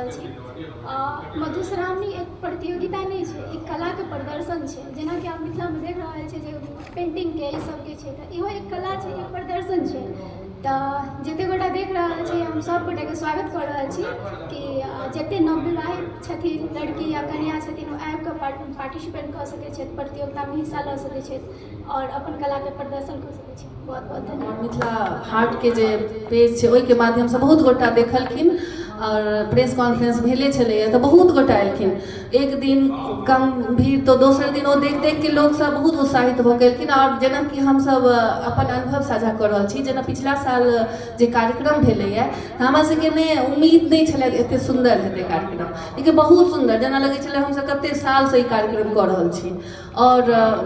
रहल छी। मधुश्रावणी एक प्रतियोगिता नहि छै, एक कलाके प्रदर्शन छै। जेनाकि आब मिथिलामे देख रहल छै जे पेन्टिंगके ई सबके छै, तऽ इहो एक कला छै, एक प्रदर्शन छै। तऽ जतेक गोटा देख रहल छी, हम सब गोटाके स्वागत कऽ रहल छी कि जतेक नवविवाहित छथिन लड़की या कन्या छथिन, ओ आबिकऽ पार्टिसिपेट कऽ सकै छथि, प्रतियोगितामे हिस्सा लऽ सकै छथि आओर अपन कलाके प्रदर्शन कऽ सकै छथि। बहुत बहुत धन्यवाद। मिथिला हाटके जे पेज छै, ओहिके माध्यमसँ बहुत गोटा देखलखिन आओर प्रेस कॉन्फ्रेंस भेले छलैए, तऽ बहुत गोटा एलखिन। एक दिन कम भीड़ तऽ दोसर दिन ओ देख देख के लोकसब बहुत उत्साहित भऽ गेलखिन। आओर जेनाकि हमसब अपन अनुभव साझा कऽ रहल छी, जेना पिछला साल जे कार्यक्रम भेलैए, हमरा सबके नहि उम्मीद नहि छलै एते सुन्दर हेतै कार्यक्रम, लेकिन बहुत सुन्दर, जेना लगै छलै हमसब कते सालसँ ई कार्यक्रम कऽ रहल छी। आओर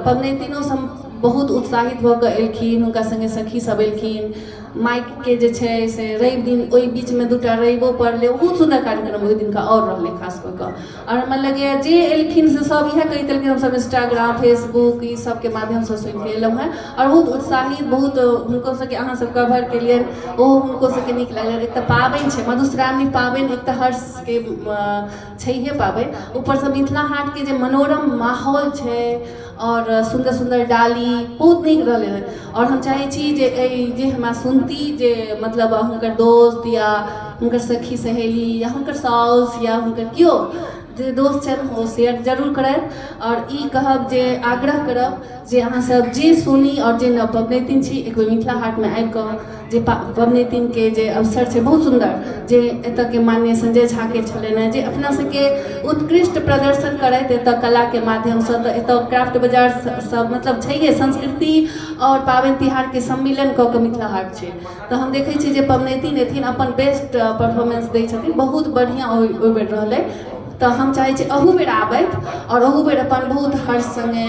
पबनैतिनो सब बहुत उत्साहित भऽ कऽ एलखिन, हुनका सङ्गे सखी सब एलखिन। माइकके जे छै से रवि दिन, ओहि बीचमे दूटा रविओ पड़लै। बहुत सुन्दर कार्यक्रम ओहि दिनका आओर रहलै खास कऽ कऽ। आओर हमरा लगैए जे एलखिन से सब इएह कहैत एलखिन, हमसब इंस्टाग्राम, फेसबुक, ई सबके माध्यमसँ सुनिके एलहुँ हेँ। आओर बहुत उत्साहित, बहुत हुनको सबके अहाँ सब कवर केलियनि, ओहो हुनको सबके नीक लागलनि। एक तऽ पाबनि छै मधुश्रावणी पाबनि, एक तऽ हर्षके छैहे पाबनि, ऊपरसँ मिथिला हाटके जे मनोरम माहौल छै आओर सुन्दर सुन्दर डाली, बहुत नीक रहलै हँ। आओर हम चाहै छी जे एहि जे हमरा सुनती, जे मतलब हुनकर दोस्त या हुनकर सखी सहेली या हुनकर साउस या हुनकर केओ जे दोस्त छनि, ओ शेयर जरूर करथि। आओर ई कहब जे आग्रह करब जे अहाँसब जे सुनी आओर जे नव पबनैतिन छी, एक बेर मिथिला हाटमे आबि कऽ जे पबनैतिनके जे अवसर छै बहुत सुन्दर, जे एतऽके माननीय संजय झाके छलनि हेँ, जे अपना सबके उत्कृष्ट प्रदर्शन करैत एतऽ कलाके माध्यमसँ, तऽ एतऽ क्राफ्ट बाजार सब मतलब छैहे, संस्कृति आओर पाबनि तिहारके सम्मिलन कऽ कऽ मिथिला हाट छै। तऽ हम देखै छियै जे पबनैतिन एथिन, अपन बेस्ट परफॉर्मेंस दै छथिन। बहुत बढ़िआँ ओहि बेर रहलै, तऽ हम चाहै छी अहू बेर आबथि आओर अहू बेर अपन बहुत हर्ष सङ्गे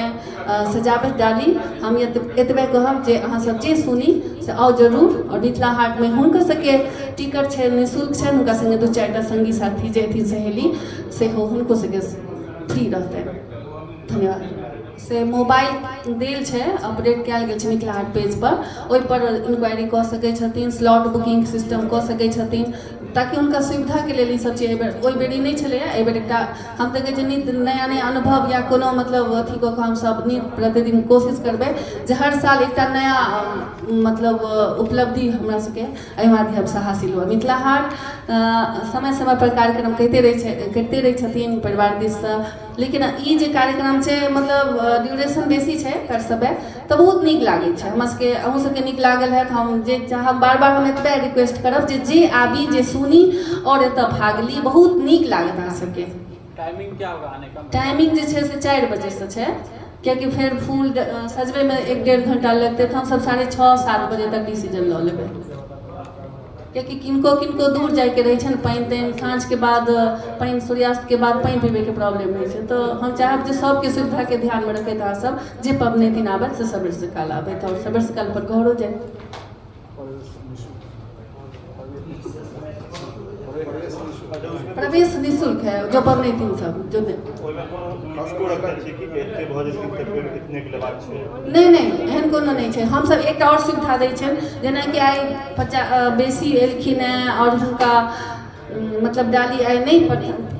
सजाबथि डाली। हम एतबे कहब जे अहाँसब जे सुनी से आउ जरूर। आओर मिथिला हाटमे हुनकर सबके टिकट छै, निःशुल्क छनि। हुनका सङ्गे दू चारिटा सङ्गी साथी जे एथिन, सहेली, सेहो हुनको सबके फ्री रहतनि। धन्यवाद। से मोबाइल देल छै, अपडेट कयल गेल छै मिथिला हाट पेजपर, ओहिपर इन्क्वायरी कऽ सकै छथिन, स्लॉट बुकिंग सिस्टम कऽ सकै छथिन, ताकि हुनका सुविधाके लेल ई सब चीज। एहिबेर, ओहि बेर ई नहि छलैए, एहिबेर एकटा हम तऽ कहै छियै नित नया नया अनुभव या कोनो मतलब अथी कऽ कऽ हमसब नित प्रतिदिन कोशिश करबै जे हर साल एकटा नया मतलब उपलब्धि हमरा सबके एहि माध्यमसँ हासिल हुए। मिथिला हाट समय समयपर कार्यक्रम करिते रहै छै, करिते रहै छथिन परिवार दिससँ, लेकिन ई जे कार्यक्रम छै, मतलब ड्यूरेशन बेसी छै एकर समय, तऽ बहुत नीक लागै छै हमरा सबके, अहूँ सबके नीक लागल हैत। हम जे चाहब, बार बार हम एतबे रिक्वेस्ट करब जे जे आबी, जे सुनी आओर एतऽ भाग ली, बहुत नीक लागत अहाँ सबके। टाइमिंग क्या होगा आने का? टाइमिंग जे छै से 4 बजेसँ छै, कियाकि फेर फूल सजबैमे 1-1.5 घंटा लगतै, तऽ हमसब 6:30, 7 बजे तक डिसीजन लऽ लेबै, कियाकि किनको किनको दूर जाइके रहै छनि। पानि तानि साँझके बाद, पानि सूर्यास्तके बाद पानि पीबैके प्रॉब्लम होइ छै। तऽ हम चाहब जे सबके सुविधाके ध्यानमे रखैत अहाँ सब जे पबनैतिन आबथि से सबेरसँ काल आबथि आओर सबेरसँ काल पर घरो जाथि। प्रवेश निःशुल्क है, जो पबनैतिन सब जो ओहिमे कोनो खास रखने छी कि एते भऽ जेतै तऽ फेर इतने के लेबाक छै? नहि नहि, एहन कोनो नहि छै। हमसब एकटा आओर सुविधा दै छियनि, जेनाकि आइ बेसी एलखिन हेँ आओर हुनका मतलब डाली आइ नहि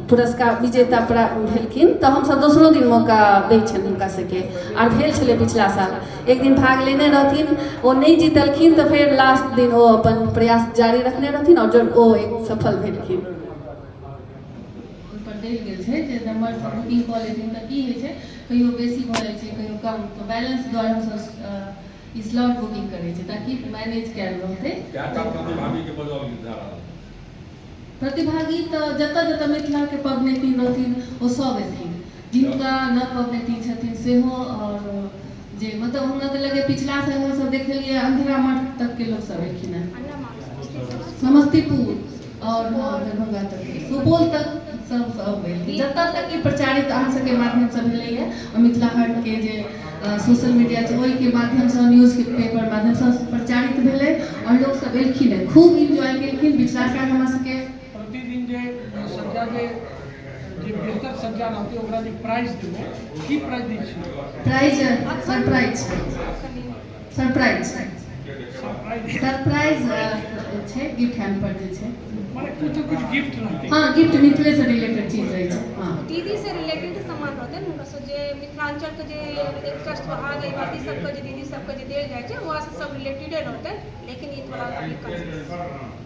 पुरस्कार विजेता भेलखिन, तऽ हमसब दोसरो दिन मौका दै छियनि हुनका सबके। आर भेल छलै पिछला साल, एक दिन भाग लेने रहथिन, ओ नहि जीतलखिन, तऽ फेर लास्ट दिन ओ अपन प्रयास जारी रखने रहथिन आओर जब ओ एक सफल भेलखिन। ओहिपर देल गेल छै जे नम्बरसँ बुकिंग कऽ लेथिन, तऽ की होइ छै, कहियो बेसी भऽ जाइ छै, कहियो कम, तऽ बैलेंस दुआरे हमसब ई स्लॉट बुकिंग करै छी ताकि मैनेज कयल रहतै। कएटा प्रतिभागीके बजाओल जा रहल? प्रतिभागी तऽ जतऽ जतऽ मिथिलाके पबनैतिन रहथिन, ओ सब एथिन। जिनका न पबनैतिन छथिन सेहो। आओर जे मतलब हमरा तऽ लगैए पिछला साल हमसब देखलियै, अंधरा मठ तकके लोक सब एलखिन हेँ, समस्तीपुर आओर हँ, दरभंगा तक, सुपौल तक सब सब एलखिन। जतऽ तक ई प्रचारित अहाँ सबके माध्यमसँ भेलैए आओर मिथिला हाटके जे सोशल मीडिया छै, ओहिके माध्यमसँ, न्यूज पेपर माध्यमसँ प्रचारित भेलै आओर लोक सब एलखिन हेँ, खूब इन्जॉय केलखिन पिछला साल हमरा सबके। प्रतिदिन जे सज्जा जे जे बेहतर सज्जा रहतै, ओकरा जे प्राइज देबै, की प्राइज दै छियै? प्राइज सरप्राइज छै, सरप्राइज छै। सरप्राइज। सरप्राइज छै, गिफ्ट हैम्पर जे छै। माने कुछ कुछ गिफ्ट रहतै। हँ, गिफ्ट मिथिले से रिलेटेड चीज रहै छै, हँ। दीदी से रिलेटेड सामान रहतै हुनका सब, जे मिथिलाञ्चलके जे एकटा सुहाग अइ सबके, जे दीदी सबके जे देल जाइ छै, वहाँ से सब रिलेटेडे रहतै, लेकिन ई थोड़ा अभी कन्फ्यूज।